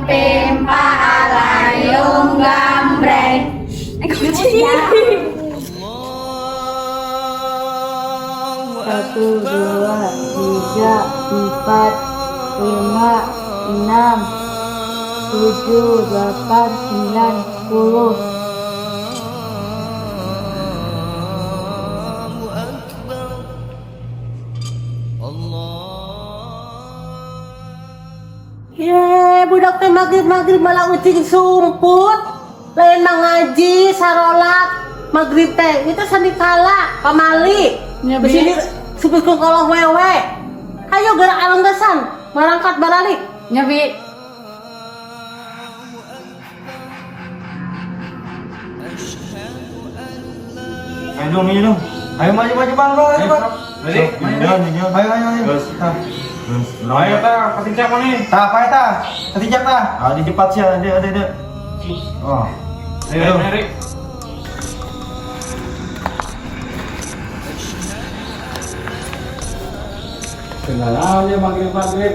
Pimpa alayung gambreng. Satu, dua, tiga, empat, lima, enam, tujuh, delapan, sembilan, 10. Ye, budak teh maghrib-maghrib malah ucing sumput. Lain ngaji, sarolat, maghrib teh itu sandikala, pamali. Ya, Di sini supikeun kolong wewe. Ayo gerak alenggesan, marangkat baralik. Nya, Bi. Ayo dong, ini dong. Ayo maju maju bang, bang, ayo bang. Ready? Ayo, ayo, ayo, ayo. Terus. Tah. Terus. Ayo ta, katincak mana? Tah, apa ya tah? Ketincak tah. Ah, di cepat sih, ada ada ada. Oh. Ayo dong. Rik. Kenalan ya maghrib maghrib.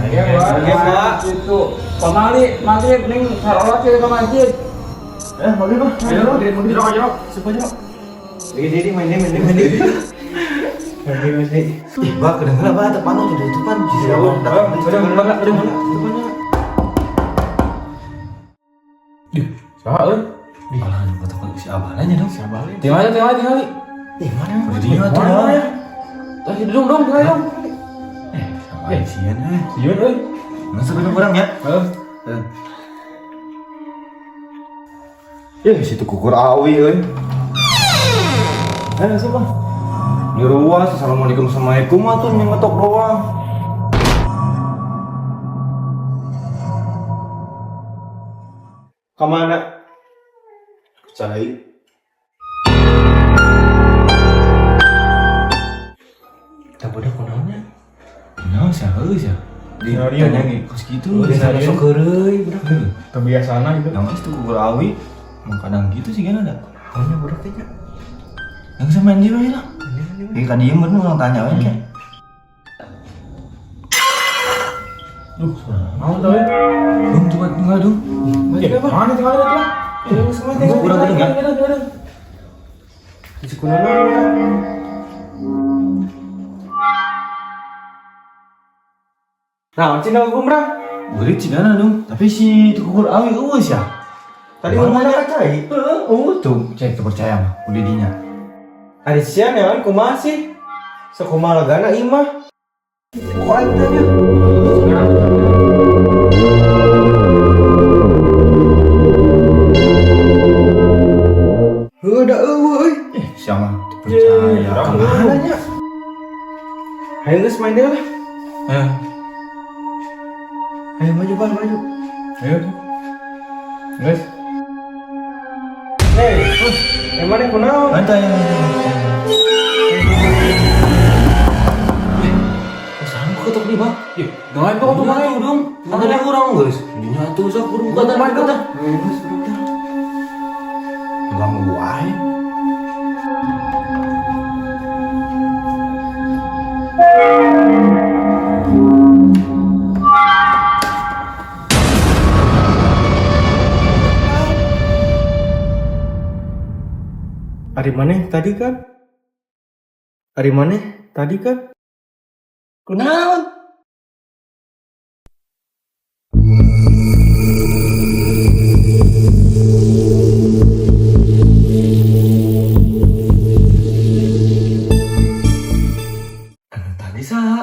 Iya, Maghrib, Pak. Itu pamali maghrib ning sarolat ke masjid. Eh, maghrib bang. Ayo maghrib maghrib. Jerok, jerok. Sumpah jerok. Jadi, jadi main deh, main deh, main deh. Main deh, main deh. Ih, bang, kedengeran bang, depan tuh jadi depan. Iya, Bang. Udah, udah, udah, udah. Siapa euy? Alah, kata si abah nanya dong. Si Abah. Tinggal aja, tinggal aja, tinggal. Ih, mana? Dia tuh Mana bang. ya? Tadi duduk dong, tinggal dong. Eh, sama sieun eh. Sieun euy. Nggak sebenarnya kurang ya? Heeh. Eh, situ kukur awi euy. Eh, siapa? Di ruas, assalamualaikum assalamualaikum atuh yang ngetok doang. Kemana? Cai. Kita bodoh kunaonnya? Kunaon sih, heuh sih. Ditanya ge kos kitu, Skenario. sok heureuy budak. Kebiasaan gitu. Yang itu kukur awi, mau kadang gitu sih kan ada. Tanya budak teh nya. Yang sama mandi we lah. Ini kan diem bener orang tanya we kayak. Duh, mau tau ya? Dong coba tinggal dong. Eh, mana tinggal itu lah? Kurang gedung ya? Di sekolah Nah, cina gumrah. Beurit cigana dong, tapi si kukur awi eueuh ya. Tadi ngomongnya kacai. Heeh, oh tuh, cek tuh percaya mah, udah dinya. Ari sian ya kan kumaha sih? Sakumaha legana imah. Kok aing tanya? Heuh da eueuh euy. Eh, siapa percaya? Kemana nya? Ayo geus main deui lah. Eh, Ayo maju bang, maju. Ayo. Guys. Hei, emang kunaon? santai. Eh, sama ketok nih, Bang. Ih, doain kok tuh Mana tuh dong? Ada di urang, guys. Dinya tuh sok buru buka tah, buka tah. Bang wae. Ari maneh tadi kan? Ari maneh tadi kan? Kunaon? Anu tadi saha?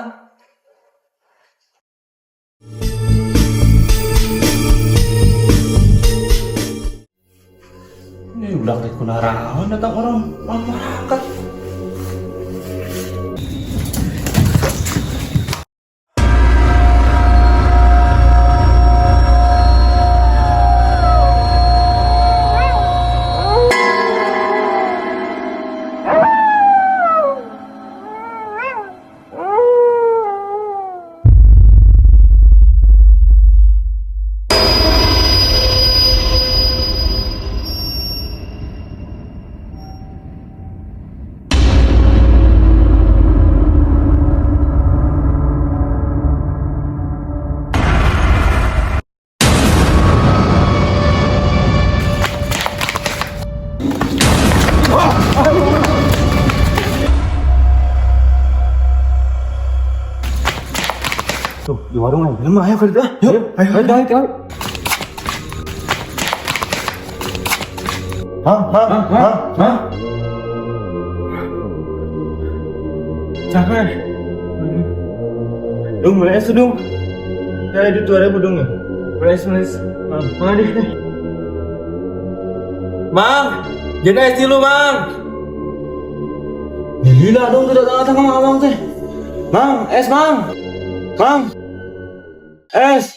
Ini udah teh kunaraon datang orang masyarakat. Di warung aja mah ayo ka ditu ah. Yuk, ayo Ayo, ayo, ayo. Hah, hah, hah, hah. Capek. Dung, beli es tuh, Dung. Ya, itu 2.000 Dung ya. Beli es, beli es. Mana deh? Mang, jadi es dulu, Mang. Gila dong, tidak datang sama abang teh. Mang, es, Mang. Mang. Es.